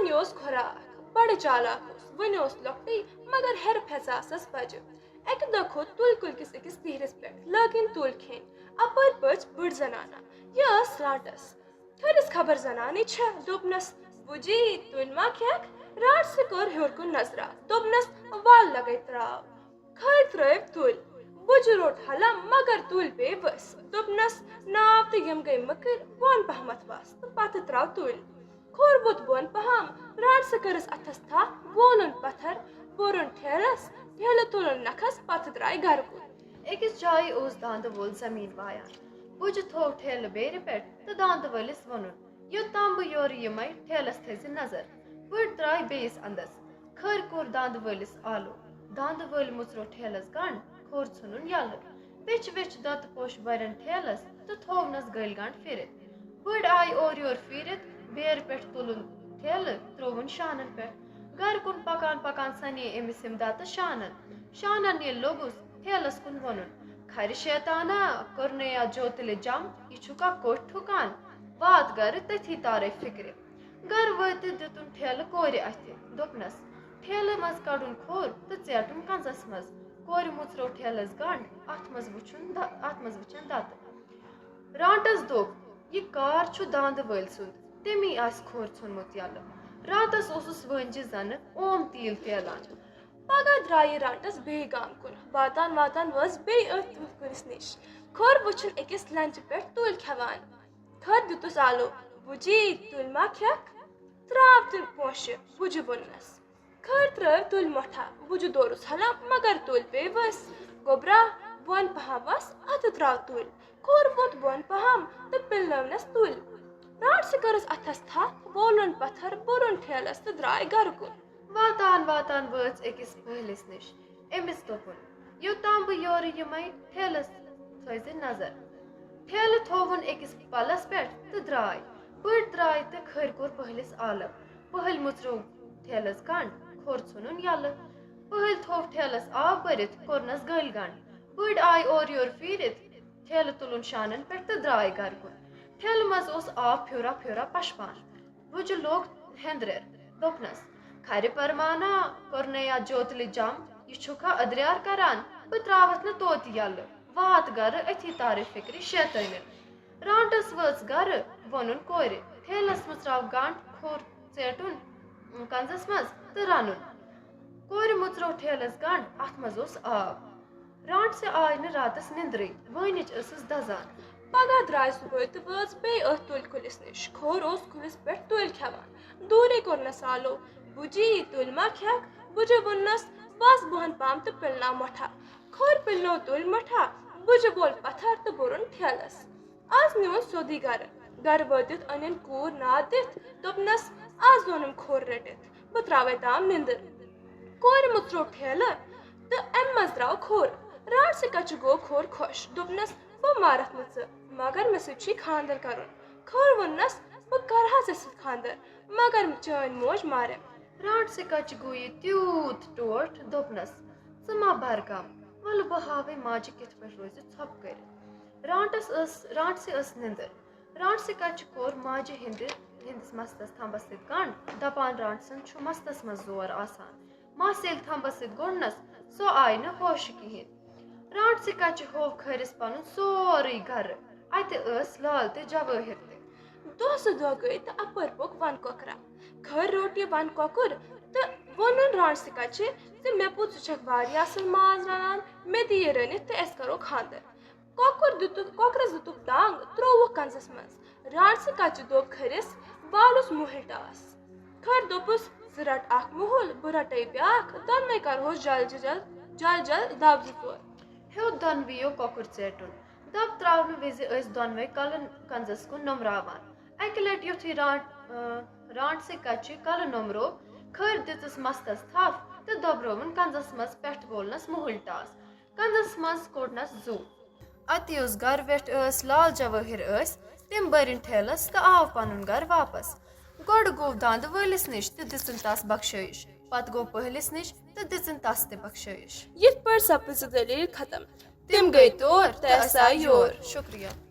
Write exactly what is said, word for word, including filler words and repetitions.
یہِ اوس کھۄراکھ، بڑٕ چالاک اوس، وۄنۍ اوس لۄکٹُے، مگر ہیرٕ پھیژاسس بجہِ۔ اکہِ دۄہ کھوٚت تُل کُلۍ کِس أکِس پیہرِس پٮ۪ٹھ، لٲگِن تُلۍ کھیٚنۍ۔ اپٲرۍ پٔچ بٔڑ زنانہ، یہِ ٲس رانٹس۔ تھٔرِس خبر زنانے چھےٚ، دوٚپنس، "بُجی، تُلۍ ما کھٮ۪کھ؟" رانٹسہِ کٔر ہیوٚر کُن نظرا، دوٚپنس، "ول لگے تراو۔" کھرۍ ترٲوۍ تُلۍ۔ بُجہِ روٚٹ ہلا، مگر تُلۍ پیٚیہِ ؤسۍ۔ دوٚپنس، "ناو تہٕ یِم گٔے مٔکٕرۍ، بۄن پہمتھ وس تہٕ پتہٕ تراو تُلۍ۔" کھوٚر ووٚتھ بۄن پہم، رانٹسہِ کٔرٕس اتھس تھپھ، وولُن پتھر، بوٚرُن ٹھیلس، ٹھیلہٕ تُلُن نکھس، پتہٕ درٛاے گرٕ کُن۔ أکِس جایہِ اوس داندٕ وول زٔمیٖن وایان۔ بُجہِ تھوو ٹھیلہٕ بیرِ پٮ۪ٹھ تہٕ داندٕ وٲلِس ووٚنُن، "یوٚتام بہٕ یورٕ یِمے، ٹھیلس تھٲوزِ نظر۔" بٔڑۍ درٛاے بیٚیِس اندس۔ کھٔرۍ کوٚر داندٕ وٲلِس آلو۔ داندٕ وٲلۍ مُژروو ٹھیلس گنڈ، کھوٚر ژھُنُن یلہٕ۔ ویچھِ ویچھِ دۄتہٕ پوش بھرن ٹھیلس تہٕ تھوونس گٔلۍ گنڈ پھِرِتھ۔ بٔڑۍ آیہِ اورٕ یور پھیٖرِتھ، بیرِ پٮ۪ٹھ تُلُن ٹھیلہٕ، ترٛووُن شانن پٮ۪ٹھ۔ گرٕ کُن پکان پکان سنے أمِس یِم دتہٕ شانن۔ شانن ییٚلہِ لوٚگُس، ٹھیلس کُن ووٚنُن، "کھرِ شیطانا، کوٚرنے اَتھ جوتلہِ جم، یہِ چھُکھا کوٚٹھۍ ٹھُکان؟ وات گرٕ، تٔتھی تارے فِکرِ۔" گرٕ وٲتِتھ دِتُن ٹھیلہٕ کورِ اَتھِ، دوٚپنس، "ٹھیلہٕ منٛز کڑُن کھوٚر تہٕ ژیٹُن کنزس منٛز۔" کورِ مُژروو ٹھیلس گنڈ، اتھ منٛز وُچھُن د-، اتھ منٛز وُچھن دتہٕ۔ رانٹس دوٚپ، "یہِ کار چھُ داندٕ وٲلۍ سُنٛد، تٔمی آسہِ کھوٚر ژھُنمُت یلہٕ۔" رانٹس اوسُس وٲنجہِ زنہٕ اوم تیٖل تیلان۔ پگاہ درٛایہِ رانٹس بیٚیہِ گام کُن۔ واتان واتان وٲژ بیٚیہِ أتھۍ تُلۍ کُلِس نِش۔ کھوٚر وُچھُن أکِس لنجہِ پٮ۪ٹھ تُلۍ کھٮ۪وان۔ کھٔر دیُتُس آلو، "بُجی، تُلۍ ما کھٮ۪کھ؟ ترٛاو تُلۍ پونٛشہِ۔" بُجہِ ووٚننس۔ کھٔر ترٛٲو تُلۍ مۄٹھا، بُجہِ دورُس ہلا، مگر تُلۍ پیٚیہِ ؤسۍ۔ گوٚبرا، بۄن پہم وس، اتھٕ ترٛاو تُلۍ۔ کھوٚر ووٚتھ بۄن پہم تہٕ پِلنٲونس تُلۍ۔ رانٹسہِ کٔرٕس اتھس تھپھ، وولُن پتھر، بوٚرُن ٹھیلس تہٕ درٛاے گرٕ کُن۔ واتان واتان وٲژ أکِس پٔہلِس نِش۔ أمِس دوٚپُن، "یوٚتام بہٕ یورٕ یِمے، ٹھیلس تھٲوزِ نظر۔" ٹھیلہٕ تھووُن أکِس پلس پٮ۪ٹھ تہٕ درٛاے۔ بٔڑۍ درٛاے تہٕ کھٔرۍ کوٚر پٔہلِس آلو۔ پٔہلۍ مُژروو ٹھیلس گنڈ، کھوٚر ژھُنُن یلہٕ۔ پٔہلۍ تھوو ٹھیلس آب بٔرِتھ، کوٚرنس گٔلۍ گنڈ۔ بٔڑۍ آیہِ اورٕ یورٕ پھیٖرِتھ، ٹھیلہٕ تُلُن شانن پٮ۪ٹھ تہٕ درٛاے گرٕ کُن۔ ٹھیلہٕ منٛز اوس آب پھیورا پھیورا پشپان۔ بُجہِ لوٚگ ہیندرٮ۪ر، دوٚپنس، "کھرِ پرمانا، کوٚرنے اَتھ جوتلہِ جم، یہِ چھُکھا ادریار کران؟ بہٕ ترٛاوتھ نہٕ توتہِ یلہٕ، وات گرٕ، أتھی تارے فِکرِ شیطٲنہِ۔" رانٹس وٲژ گرٕ، وونُن کورِ، ٹھیلس مُژراو گنڈ، کھوٚر ژیٹُن کنزس منٛز تہٕ رنُن۔ کورِ مُژروو ٹھیلس گنڈ، اتھ منٛز اوس آب۔ رانٹسہِ آے نہٕ راتس نِندرٕے، وٲنِج ٲسٕس دزان۔ پگاہ درٛاے صُبحٲے تہٕ وٲژ بیٚیہِ أتھۍ تُلۍ کُلِس نِش۔ کھوٚر اوس کُلِس پٮ۪ٹھ تُلۍ کھٮ۪وان۔ دوٗرے کوٚرنس آلو، "بُجی، تُلۍ ما کھٮ۪کھ؟" بُجہِ ووٚننس، "وس بۄن پہم تہٕ پِلناو مۄٹھا۔" کھوٚرۍ پِلنوو تُلۍ مۄٹھا، بُجہِ وول پتھر تہٕ بوٚرُن ٹھیلس۔ از نیوٗن سیوٚدُے گرٕ۔ گرٕ وٲتِتھ أنِن کوٗر ناد دِتھ، دوٚپنس، "از لونُم کھوٚر رٔٹِتھ، بہٕ ترٛاوے تام نِندٕر۔" کورِ مُژروو ٹھیلہٕ تہٕ امہِ منٛز درٛاو کھوٚر۔ رانٹسہِ کچہِ گوٚو کھوٚر خۄش، دوٚپنس، "بہٕ مارتھ نہٕ ژٕ، مگر مےٚ سۭتۍ چھُے خانٛدر کرُن۔" کھوٚر ووٚننس، "بہٕ کرٕ ہا ژےٚ سۭتۍ خانٛدر، مگر چٲنۍ موج مارٮ۪م۔" رانٹسہِ کچہِ گوٚو یہِ تیوٗت ٹوٹھ، دوٚپنس، "ژٕ ما بر غم، ولہٕ بہٕ ہاوے ماجہِ کِتھ پٲٹھۍ روزِ ژھۄپہٕ کٔرِتھ۔" رانٹس ٲس، رانٹسہِ ٲس نِندٕر۔ رانٹسہِ کچہِ کوٚر ماجہِ ہِنٛدِ، ہِنٛدِس مستس تھمبس سۭتۍ گنڈ، دپان، "رانٹسن چھُ مستس منٛز زور آسان۔" مس ییٚلہِ تھمبس سۭتۍ گوٚنڈنس، سۄ آیہِ نہٕ ہوشہِ کِہیٖنۍ۔ رانٹسہِ کچہِ ہوو کھٔرِس پنُن سورُے گرٕ۔ اتہِ ٲس لال تہٕ جوٲہِر تہِ۔ دۄہ زٕ دۄہ گٔے تہٕ اپٲرۍ پوٚک ون کۄکرا۔ کھٔر روٚٹ یہِ ون کۄکُر تہٕ ووٚنُن رانٹسہِ کچہِ زِ، "مےٚ پوٚز ژٕ چھکھ واریاہ اصل ماز رنان، مےٚ دِ یہِ رٔنِتھ تہٕ أسۍ کرو خانٛدر۔" کۄکُر دِتُکھ، کۄکرَس دِتُکھ دانٛگ، ترٛووُکھ کنزَس منٛز۔ رانٛٹسہٕ کَچہِ دوٚپ کھٔرِس، "والُس مُہِل ٹاس۔" کھٔرۍ دوٚپُس، "ژٕ رَٹ اَکھ مُہُل، بہٕ رَٹَے بیٛاکھ، دۄنوَے کَرہوس جل جل، جل جل دَب زٕ ژور۔" ہیوٚت دۄنوٕیو کۄکُر ژیٹُن۔ دَب ترٛاونہٕ وِزِ ٲسۍ دۄنوَے کَلہٕ کنزَس کُن نوٚمراوان۔ اَکہِ لَٹہِ یُتھُے رانٛٹ-، اۭں، رانٛٹسہٕ کَچہِ کَلہٕ نوٚمروو، کھٔرۍ دِژٕس مَستَس تھپھ تہٕ دۄبرٲوٕن کنزَس منٛز پٮ۪ٹھٕ وولنَس مُہُل ٹاس۔ کنزس منٛز کوٚڑنس زُو۔ اَتی یُس گرٕ ویٹھ ٲس، لال جوٲہِر ٲسۍ، تٔمۍ بٔرِن ٹھیلس تہٕ آو پنُن گرٕ واپس۔ گۄڈٕ گوٚو داندٕ وٲلِس نِش تہٕ دِژٕن تس بخشٲیِش، پتہٕ گوٚو پٔہلِس نِش تہٕ دِژٕن تس تہِ بخشٲیِش۔ یِتھ پٲٹھۍ سپٕز یہِ دٔلیٖل ختم۔ تِم گٔے تور تہٕ أسۍ آے یور۔ شُکریہ۔